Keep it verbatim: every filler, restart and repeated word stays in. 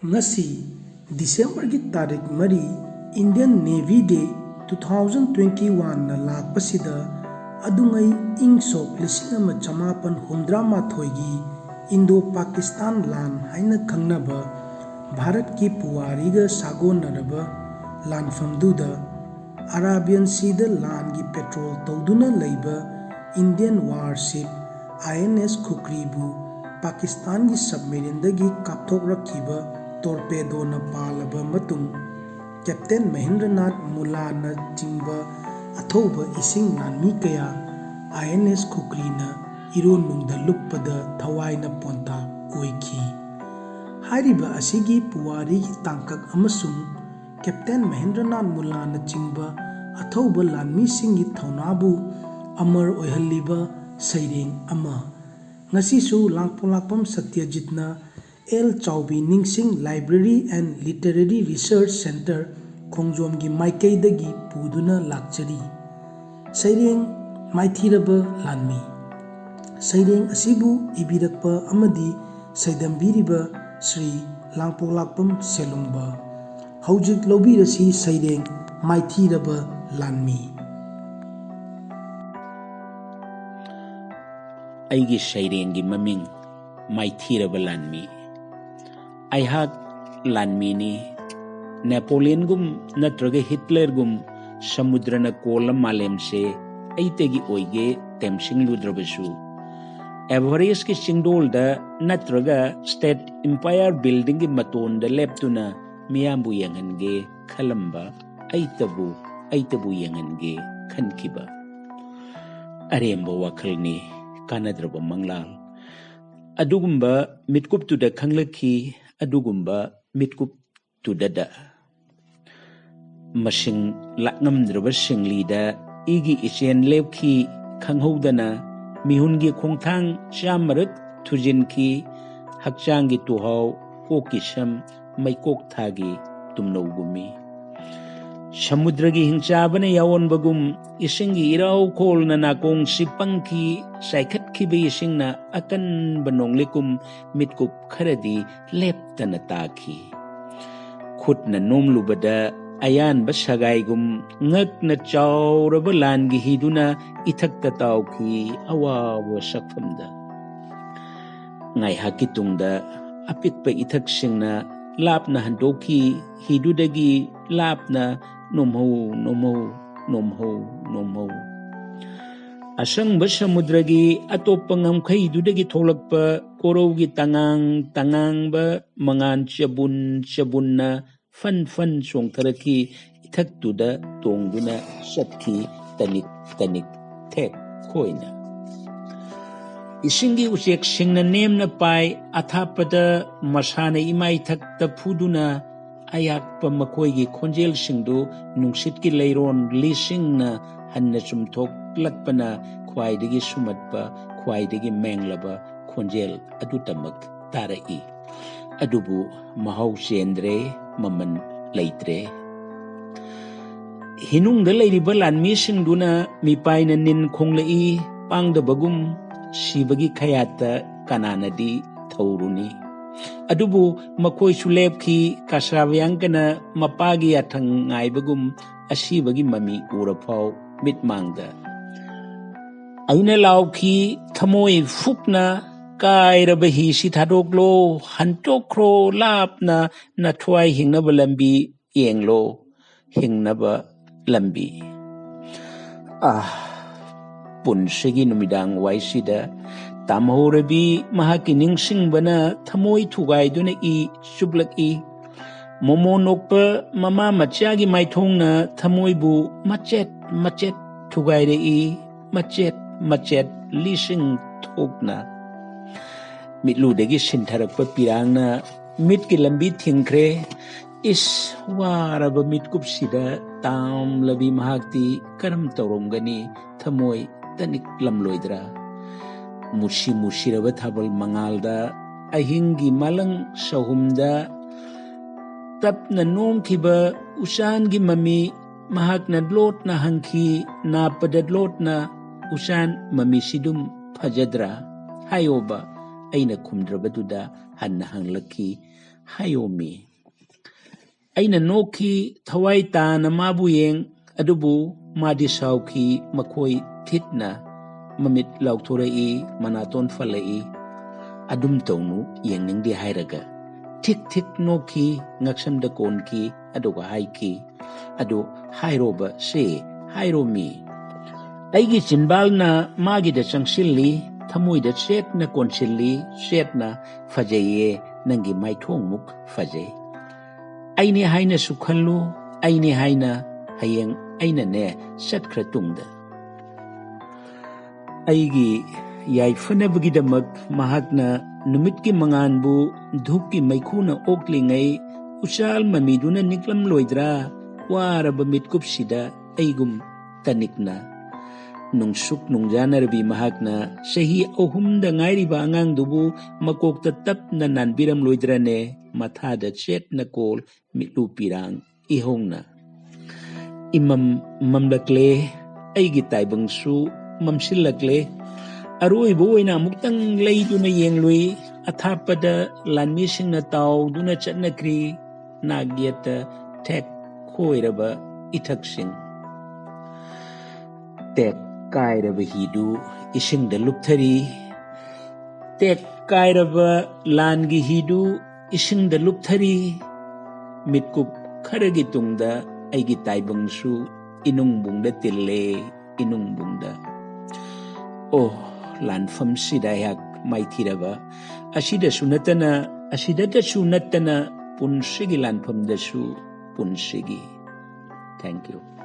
ꯉꯁꯤ ꯗꯤꯁꯦꯝꯕꯔꯒꯤ ꯇꯥꯔꯤꯛ ꯃꯔꯤ, Indian Navy Day two thousand twenty one ꯂꯥꯛꯄꯁꯤꯗ, ꯑꯗꯨꯉꯩ ꯏꯪ ꯁꯣꯛ ꯂꯤꯁꯤꯡ ꯑꯃ ꯆꯃꯥꯄꯟ ꯍꯨꯝꯗ꯭ꯔꯥ ꯃꯥꯊꯣꯏꯒꯤ ꯏꯟꯗꯣ ꯄꯥꯀꯤꯁꯇꯥꯟ ꯂꯥꯟ ꯍꯥꯏꯅ ꯈꯪꯅꯕ ꯚꯥꯔꯠꯀꯤ ꯄꯨꯋꯥꯔꯤꯒ ꯁꯥꯒꯣꯟꯅꯔꯕ ꯂꯥꯟꯐꯝꯗꯨꯗ ꯑꯔꯥꯕꯤꯌꯟ ꯁꯤꯗ ꯂꯥꯟꯒꯤ ꯄꯦꯇ꯭ꯔꯣꯜ ꯇꯧꯗꯨꯅ ꯂꯩꯕ Indian warship I N S ꯈꯨꯀ꯭ꯔꯤꯕꯨ ꯄꯥꯀꯤꯁꯇꯥꯟꯒꯤ ꯁꯕꯃꯦꯔꯤꯟꯗꯒꯤ ꯀꯥꯞꯊꯣꯛꯂꯛꯈꯤꯕ ꯇꯣꯔꯄꯦꯗꯣꯅ ꯄꯥꯜꯂꯕ ꯃꯇꯨꯡ, ꯀꯦꯞꯇꯦꯟ ꯃꯍꯦꯟꯗ꯭ꯔꯅꯥꯊ ꯃꯨꯂꯥꯅ ꯆꯤꯡꯕ ꯑꯊꯧꯕ ꯏꯁꯤꯡ ꯂꯥꯟꯃꯤ ꯀꯌꯥ I N S ꯈꯨꯀ꯭ꯔꯤꯅ ꯏꯔꯣꯟꯅꯨꯡꯗ ꯂꯨꯞꯄꯗ ꯊꯋꯥꯏꯅ ꯄꯣꯟꯊꯥ ꯑꯣꯏꯈꯤ꯫ ꯍꯥꯏꯔꯤꯕ ꯑꯁꯤꯒꯤ ꯄꯨꯋꯥꯔꯤꯒꯤ ꯇꯥꯡꯀꯛ ꯑꯃꯁꯨꯡ ꯀꯦꯞꯇꯦꯟ ꯃꯍꯦꯟꯗ꯭ꯔꯅꯥꯊ ꯃꯨꯂꯥꯅ ꯆꯤꯡꯕ ꯑꯊꯧꯕ ꯂꯥꯟꯃꯤꯁꯤꯡꯒꯤ ꯊꯧꯅꯥꯕꯨ ꯑꯃꯔ ꯑꯣꯏꯍꯜꯂꯤꯕ ꯁꯩꯔꯦꯡ ꯑꯃ꯫ ꯉꯁꯤꯁꯨ ꯂꯥꯡꯄꯣꯛꯂꯥꯛꯄꯝ ꯁꯇ꯭ꯌꯖꯤꯠꯅ ꯑꯦꯜ ꯆꯥꯎꯕꯤ ꯅꯤꯡꯁꯤꯡ Library and Literary Research Centre ꯈꯣꯡꯖꯣꯝꯒꯤ ꯃꯥꯏꯀꯩꯗꯒꯤ ꯄꯨꯗꯨꯅ ꯂꯥꯛꯆꯔꯤ꯫ ꯁꯩꯔꯦꯡ ꯃꯥꯏꯊꯤꯔꯕ ꯂꯥꯟꯃꯤ꯫ ꯁꯩꯔꯦꯡ ꯑꯁꯤꯕꯨ ꯏꯕꯤꯔꯛꯄ ꯑꯃꯗꯤ ꯁꯩꯗꯝꯕꯤꯔꯤꯕ ꯁ꯭ꯔꯤ ꯂꯥꯡꯄꯣꯛꯂꯥꯛꯄꯝ ꯁꯦꯂꯨꯡꯕ꯫ ꯍꯧꯖꯤꯛ ꯂꯧꯕꯤꯔꯁꯤ ꯁꯩꯔꯦꯡ ꯃꯥꯏꯊꯤꯔꯕ ꯂꯥꯟꯃꯤ꯫ ꯑꯩꯒꯤ ꯁꯩꯔꯦꯡꯒꯤ ꯃꯃꯤꯡ ꯃꯥꯏꯊꯤꯔꯕ ꯂꯥꯟꯃꯤ꯫ ꯑꯩꯍꯥꯛ ꯂꯥꯟꯃꯤꯅꯤ꯫ ꯅꯦꯄꯣꯂꯤꯌꯟꯒꯨꯝ ꯅꯠꯇ꯭ꯔꯒ ꯍꯤꯠꯂꯔꯒꯨꯝ ꯁꯃꯨꯗ꯭ꯔꯅ ꯀꯣꯜꯂ ꯃꯥꯂꯦꯝꯁꯦ ꯑꯩꯇꯒꯤ ꯑꯣꯏꯒꯦ ꯇꯦꯝꯁꯤꯡꯂꯨꯗ꯭ꯔꯕꯁꯨ, ꯑꯦꯚꯔꯦꯁꯀꯤ ꯆꯤꯡꯗꯣꯜꯗ ꯅꯠꯇ꯭ꯔꯒ ꯁ꯭ꯇꯦꯠ ꯏꯝꯄꯥꯌꯔ ꯕꯤꯜꯗꯤꯡꯒꯤ ꯃꯇꯣꯟꯗ ꯂꯦꯞꯇꯨꯅ ꯃꯤꯌꯥꯝꯕꯨ ꯌꯦꯡꯍꯟꯒꯦ ꯈꯜꯂꯝꯕ ꯑꯩꯇꯕꯨ, ꯑꯩꯇꯕꯨ ꯌꯦꯡꯍꯟꯒꯦ ꯈꯟꯈꯤꯕ꯫ ꯑꯔꯦꯝꯕ ꯋꯥꯈꯜꯅꯤ, ꯀꯥꯟꯅꯗ꯭ꯔꯕ ꯃꯪꯂꯥꯜ꯫ ꯑꯗꯨꯒꯨꯝꯕ ꯃꯤꯠꯀꯨꯞꯇꯨꯗ ꯈꯪꯂꯛꯈꯤ, ꯑꯗꯨꯒꯨꯝꯕ ꯃꯤꯠꯀꯨꯞꯇꯨꯗꯗ꯫ ꯃꯁꯤꯡ ꯂꯥꯛꯉꯝꯗ꯭ꯔꯕ ꯁꯤꯡꯂꯤꯗ ꯏꯒꯤ ꯏꯆꯦꯟ ꯂꯦꯞꯈꯤ, ꯈꯪꯍꯧꯗꯅ ꯃꯤꯍꯨꯟꯒꯤ ꯈꯣꯡꯊꯥꯡ ꯆꯥꯝꯃꯔꯛ ꯊꯨꯖꯤꯟꯈꯤ, ꯍꯛꯆꯥꯡꯒꯤ ꯇꯨꯍꯥꯎ, ꯀꯣꯛꯀꯤ ꯁꯝ, ꯃꯩꯀꯣꯛ ꯊꯥꯒꯤ ꯇꯨꯝꯅꯧꯒꯨꯝꯃꯤ꯫ ꯁꯃꯨꯗ꯭ꯔꯒꯤ ꯍꯤꯡꯆꯥꯕꯅ ꯌꯥꯑꯣꯟꯕꯒꯨꯝ ꯏꯁꯤꯡꯒꯤ ꯏꯔꯥꯎ ꯈꯣꯜꯅ ꯅꯥꯀꯣꯡꯁꯤ ꯄꯪꯈꯤ, ꯆꯥꯏꯈꯠꯈꯤꯕ ꯏꯁꯤꯡꯅ ꯑꯀꯟꯕ ꯅꯣꯡꯂꯤꯛꯀꯨꯝ ꯃꯤꯠꯀꯨꯞ ꯈꯔꯗꯤ ꯂꯦꯞꯇꯅ ꯇꯥꯈꯤ꯫ ꯈꯨꯠꯅ ꯅꯣꯝꯂꯨꯕꯗ ꯑꯌꯥꯟꯕ ꯁꯒꯥꯏꯒꯨꯝ ꯉꯛꯅ ꯆꯥꯎꯔꯕ ꯂꯥꯟꯒꯤ ꯍꯤꯗꯨꯅ ꯏꯊꯛꯇ ꯇꯥꯎꯈꯤ ꯑꯋꯥꯕ ꯁꯛꯐꯝꯗ꯫ ꯉꯥꯏꯍꯥꯛꯀꯤ ꯇꯨꯡꯗ ꯑꯄꯤꯛꯄ ꯏꯊꯛꯁꯤꯡꯅ ꯂꯥꯞꯅ ꯍꯟꯗꯣꯛꯈꯤ, ꯍꯤꯗꯨꯗꯒꯤ ꯂꯥꯞꯅ ꯅꯣꯝꯍꯧ, ꯅꯣꯝꯍꯧ, ꯅꯣꯝꯍꯧ, ꯅꯣꯝꯍꯧ꯫ ꯑꯁꯪꯕ ꯁꯃꯨꯗ꯭ꯔꯒꯤ ꯑꯇꯣꯞꯄ ꯉꯝꯈꯩꯗꯨꯗꯒꯤ ꯊꯣꯛꯂꯛꯄ ꯀꯣꯔꯧꯒꯤ ꯇꯉꯥꯡ ꯇꯉꯥꯡꯕ ꯃꯉꯥꯟ ꯆꯕꯨꯟ ꯆꯕꯨꯟꯅ ꯐꯟ ꯐꯟ ꯆꯣꯡꯊꯔꯛꯈꯤ, ꯏꯊꯛꯇꯨꯗ ꯇꯣꯡꯗꯨꯅ ꯆꯠꯈꯤ ꯇꯅꯤꯛ ꯇꯅꯤꯛ ꯊꯦꯛ ꯈꯣꯏꯅ꯫ ꯏꯁꯤꯡꯒꯤ ꯎꯆꯦꯛꯁꯤꯡꯅ ꯅꯦꯝꯅ ꯄꯥꯏ, ꯑꯊꯥꯞꯄꯗ ꯃꯁꯥꯅ ꯏꯃꯥꯏꯊꯛꯇ ꯐꯨꯗꯨꯅ ꯑꯌꯥꯛꯄ ꯃꯈꯣꯏꯒꯤ ꯈꯣꯟꯖꯦꯜꯁꯤꯡꯗꯨ ꯅꯨꯡꯁꯤꯠꯀꯤ ꯂꯩꯔꯣꯟ ꯂꯤꯁꯤꯡꯅ ꯍꯟꯅ ꯆꯨꯝꯊꯣꯛꯂꯛꯄꯅ ꯈ꯭ꯋꯥꯏꯗꯒꯤ ꯁꯨꯝꯍꯠꯄ, ꯈ꯭ꯋꯥꯏꯗꯒꯤ ꯃꯦꯡꯂꯕ ꯈꯣꯟꯖꯦꯜ ꯑꯗꯨꯇꯃꯛ ꯇꯥꯔꯛꯏ꯫ ꯑꯗꯨꯕꯨ ꯃꯍꯥꯎ ꯆꯦꯟꯗ꯭ꯔꯦ, ꯃꯃꯜ ꯂꯩꯇ꯭ꯔꯦ꯫ ꯍꯤꯅꯨꯡꯗ ꯂꯩꯔꯤꯕ ꯂꯥꯟꯃꯤꯁꯤꯡꯗꯨꯅ ꯃꯤꯄꯥꯏꯅ ꯅꯤꯟ ꯈꯣꯡꯂꯛꯏ, ꯄꯥꯡꯗꯕꯒꯨꯝ ꯁꯤꯕꯒꯤ ꯈꯌꯥꯠꯇ ꯀꯅꯥꯅꯗꯤ ꯊꯧꯔꯨꯅꯤ? ꯑꯗꯨꯕꯨ ꯃꯈꯣꯏꯁꯨ ꯂꯦꯞꯈꯤ, ꯀꯥꯁꯥꯕ꯭ꯌꯥꯡꯀꯅ ꯃꯄꯥꯒꯤ ꯌꯥꯊꯪ ꯉꯥꯏꯕꯒꯨꯝ ꯑꯁꯤꯕꯒꯤ ꯃꯃꯤ ꯎꯔꯐꯥꯎ ꯃꯤꯠꯃꯥꯡꯗ꯫ ꯑꯩꯅ ꯂꯥꯎꯈꯤ, ꯊꯃꯣꯏ ꯐꯨꯛꯅ, "ꯀꯥꯏꯔꯕ ꯍꯤꯁꯤ ꯊꯥꯗꯣꯛꯂꯣ, ꯍꯟꯇꯣꯛꯈ꯭ꯔꯣ ꯂꯥꯞꯅ, ꯅꯊ꯭ꯋꯥꯏ ꯍꯤꯡꯅꯕ ꯂꯝꯕꯤ ꯌꯦꯡꯂꯣ, ꯍꯤꯡꯅꯕ ꯂꯝꯕꯤ"꯫ ꯑꯥ, ꯄꯨꯟꯁꯤꯒꯤ ꯅꯨꯃꯤꯗꯥꯡ ꯋꯥꯏꯁꯤꯗ ꯇꯥꯝꯍꯧꯔꯕꯤ ꯃꯍꯥꯛꯀꯤ ꯅꯤꯡꯁꯤꯡꯕꯅ ꯊꯃꯣꯏ ꯊꯨꯒꯥꯏꯗꯨꯅ ꯏ ꯆꯨꯞꯂꯛꯏ꯫ ꯃꯣꯃꯣ ꯅꯣꯛꯄ ꯃꯃꯥ ꯃꯆꯥꯒꯤ ꯃꯥꯏꯊꯣꯡꯅ ꯊꯃꯣꯏꯕꯨ ꯃꯆꯦꯠ ꯃꯆꯦꯠ ꯊꯨꯒꯥꯏꯔꯛꯏ, ꯃꯆꯦꯠ ꯃꯆꯦꯠ ꯂꯤꯁꯤꯡ ꯊꯣꯛꯅ꯫ ꯃꯤꯠꯂꯨꯗꯒꯤ ꯁꯤꯟꯊꯔꯛꯄ ꯄꯤꯔꯥꯡꯅ ꯃꯤꯠꯀꯤ ꯂꯝꯕꯤ ꯊꯤꯡꯈ꯭ꯔꯦ꯫ ꯏꯁ, ꯋꯥꯔꯕ ꯃꯤꯠꯀꯨꯞꯁꯤꯗ ꯇꯥꯝꯂꯕꯤ ꯃꯍꯥꯛꯇꯤ ꯀꯔꯝ ꯇꯧꯔꯝꯒꯅꯤ? ꯊꯃꯣꯏ ꯇꯅꯤꯛꯂꯝꯂꯣꯏꯗ꯭ꯔꯥ? ꯃꯨꯁꯤ ꯃꯨꯁꯤꯔꯕ ꯊꯥꯕꯜ ꯃꯉꯥꯜꯗ, ꯑꯍꯤꯡꯒꯤ ꯃꯥꯂꯪ ꯁꯍꯨꯝꯗ ꯇꯞꯅ ꯅꯣꯡꯈꯤꯕ ꯎꯆꯥꯟꯒꯤ ꯃꯃꯤ ꯃꯍꯥꯛꯅ ꯂꯣꯠꯅ ꯍꯪꯈꯤ, ꯅꯥꯞꯄꯗ ꯂꯣꯠꯅ, "ꯎꯆꯥꯟ, ꯃꯃꯤꯁꯤꯗꯨꯝ ꯐꯖꯗ꯭ꯔꯥ? ꯍꯥꯏꯌꯣꯕ?" ꯑꯩꯅ ꯈꯨꯝꯗ꯭ꯔꯕꯗꯨꯗ ꯍꯟꯅ ꯍꯪꯂꯛꯈꯤ, "ꯍꯥꯏꯌꯣꯃꯤ?" ꯑꯩꯅ ꯅꯣꯛꯈꯤ, ꯊꯋꯥꯏ ꯇꯥꯅ ꯃꯥꯕꯨ ꯌꯦꯡ, ꯑꯗꯨꯕꯨ ꯃꯥꯗꯤ ꯁꯥꯎꯈꯤ, ꯃꯈꯣꯏ ꯊꯤꯠꯅ ꯃꯃꯤꯠ ꯂꯥꯎꯊꯣꯔꯛꯏ, ꯃꯅꯥꯇꯣꯟ ꯐꯜꯂꯛꯏ꯫ "ꯑꯗꯨꯝ ꯇꯧꯅꯨ, ꯌꯦꯡꯅꯤꯡꯗꯦ" ꯍꯥꯏꯔꯒ ꯊꯤꯛ ꯊꯤꯛ ꯅꯣꯛꯈꯤ, ꯉꯛꯁꯝꯗ ꯀꯣꯟꯈꯤ, ꯑꯗꯨꯒ ꯍꯥꯏꯈꯤ, "ꯑꯗꯨ ꯍꯥꯏꯔꯣꯕ ꯁꯦ, ꯍꯥꯏꯔꯣꯃꯤ?" ꯑꯩꯒꯤ ꯆꯤꯟꯕꯥꯜꯅ ꯃꯥꯒꯤꯗ ꯆꯪꯁꯤꯜꯂꯤ, ꯊꯃꯣꯏꯗ ꯆꯦꯠꯅ ꯀꯣꯟꯁꯤꯜꯂꯤ, ꯆꯦꯠꯅ, "ꯐꯖꯩꯌꯦ, ꯅꯪꯒꯤ ꯃꯥꯏꯊꯣꯡꯃꯨꯛ ꯐꯖꯩ꯫ ꯑꯩꯅꯦ ꯍꯥꯏꯅꯁꯨ ꯈꯜꯂꯨ, ꯑꯩꯅꯦ ꯍꯥꯏꯅ, ꯍꯌꯦꯡ ꯑꯩꯅꯅꯦ ꯆꯠꯈ꯭ꯔ ꯇꯨꯡꯗ꯫" ꯑꯩꯒꯤ ꯌꯥꯏꯐꯅꯕꯒꯤꯗꯃꯛ ꯃꯍꯥꯛꯅ ꯅꯨꯃꯤꯠꯀꯤ ꯃꯉꯥꯜꯕꯨ ꯙꯨꯞꯀꯤ ꯃꯩꯈꯨꯅ ꯑꯣꯛꯂꯤꯉꯩ, ꯎꯆꯥꯜ ꯃꯃꯤꯗꯨꯅ ꯅꯤꯛꯂꯝꯂꯣꯏꯗ꯭ꯔꯥ? ꯋꯥꯔꯕ ꯃꯤꯠꯀꯨꯞꯁꯤꯗ ꯑꯩꯒꯨꯝ ꯇꯅꯤꯛꯅ꯫ ꯅꯨꯡꯁꯨꯛ ꯅꯨꯡꯖꯥꯅꯔꯕꯤ ꯃꯍꯥꯛꯅ ꯆꯍꯤ ꯑꯍꯨꯝꯗ ꯉꯥꯏꯔꯤꯕ ꯑꯉꯥꯡꯗꯨꯕꯨ ꯃꯀꯣꯛꯇ ꯇꯞꯅ ꯅꯥꯟꯕꯤꯔꯝꯂꯣꯏꯗ꯭ꯔꯅꯦ? ꯃꯊꯥꯗ ꯆꯦꯠꯅ ꯀꯣꯜ, ꯃꯤꯠꯂꯨ ꯄꯤꯔꯥꯡ ꯏꯍꯧꯅ꯫ ꯏꯃꯝ ꯃꯝꯂꯛꯂꯦ, ꯑꯩꯒꯤ ꯇꯥꯏꯕꯪꯁꯨ ꯃꯝꯁꯤꯜꯂꯛꯂꯦ꯫ ꯑꯔꯣꯏꯕ ꯑꯣꯏꯅ ꯑꯃꯨꯛꯇꯪ ꯂꯩꯗꯨꯅ ꯌꯦꯡꯂꯨꯏ꯫ ꯑꯊꯥꯞꯄꯗ ꯂꯥꯟꯃꯤꯁꯤꯡꯅ ꯇꯥꯎꯗꯨꯅ ꯆꯠꯅꯈ꯭ꯔꯤ꯫ ꯅꯥꯛ ꯌꯦꯠꯇ ꯊꯦꯛ ꯈꯣꯏꯔꯕ ꯏꯊꯛꯁꯤꯡ꯫ ꯇꯦꯛ ꯀꯥꯏꯔꯕ ꯍꯤꯗꯨ ꯏꯁꯤꯡꯗ ꯂꯨꯞꯊꯔꯤ꯫ ꯇꯦꯛ ꯀꯥꯏꯔꯕ ꯂꯥꯟꯒꯤ ꯍꯤꯗꯨ ꯏꯁꯤꯡꯗ ꯂꯨꯞꯊꯔꯤ꯫ ꯃꯤꯠꯀꯨꯞ ꯈꯔꯒꯤ ꯇꯨꯡꯗ ꯑꯩꯒꯤ ꯇꯥꯏꯕꯪꯁꯨ ꯏꯅꯨꯡꯕꯨꯡꯗ ꯇꯤꯜꯂꯦ, ꯏꯅꯨꯡꯕꯨꯡꯗ꯫ ꯑꯣ, ꯂꯥꯟꯐꯝꯁꯤꯗ ꯑꯩꯍꯥꯛ ꯃꯥꯏꯊꯤꯔꯕ꯫ ꯑꯁꯤꯗꯁꯨ ꯅꯠꯇꯅ, ꯑꯁꯤꯗꯇꯁꯨ ꯅꯠꯇꯅ ꯄꯨꯟꯁꯤꯒꯤ ꯂꯥꯟꯐꯝꯗꯁꯨ ꯄꯨꯟꯁꯤꯒꯤ꯫ Thank you꯫